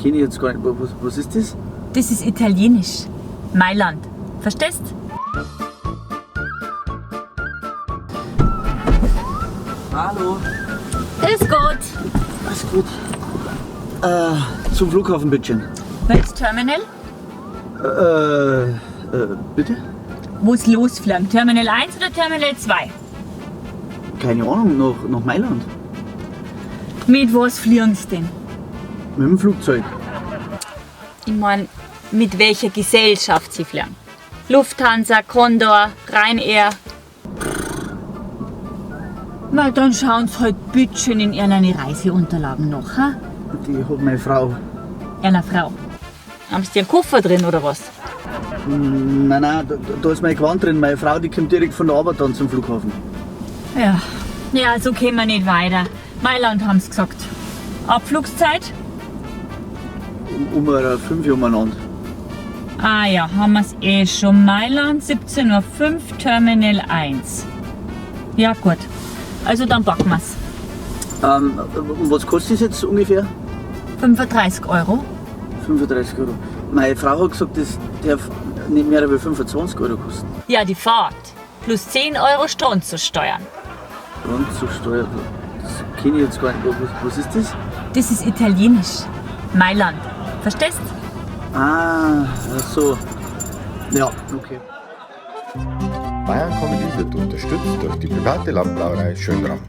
kenne ich jetzt gar nicht. Was ist das? Das ist italienisch. Mailand. Verstehst? Hallo. Grüß Gott. Alles gut. Zum Flughafen, bitteschön. Welches Terminal? Bitte? Wo's losfliegen? Terminal 1 oder Terminal 2? Keine Ahnung, nach Mailand. Mit was fliegen Sie denn? Mit dem Flugzeug. Ich mein, mit welcher Gesellschaft Sie fliegen? Lufthansa, Condor, Ryanair. Na, dann schauen Sie halt bitteschön in Ihren Reiseunterlagen nach, ha? Die hat meine Frau. Einer Frau. Haben Sie einen Koffer drin oder was? Nein, nein, da ist mein Gewand drin. Meine Frau, die kommt direkt von der Arbeit dann zum Flughafen. Ja. Ja, so kommen wir nicht weiter. Mailand haben sie gesagt. Abflugszeit? Um 5 Uhr umeinander. Ah ja, haben wir's eh schon. Mailand, 17:05 Uhr, Terminal 1. Ja, gut. Also dann packen wir's. Und was kostet das jetzt ungefähr? 35 Euro. 35 Euro. Meine Frau hat gesagt, das darf nicht mehr als 25 Euro kosten. Ja, die Fahrt. Plus 10 Euro Stromzusteuern. Grundzugsteuer, das kenne ich jetzt gar nicht. Was ist das? Das ist italienisch. Mailand. Verstehst? Ah, ach so. Ja, okay. Bayern Comedy wird unterstützt durch die private Landbrauerei Schönram.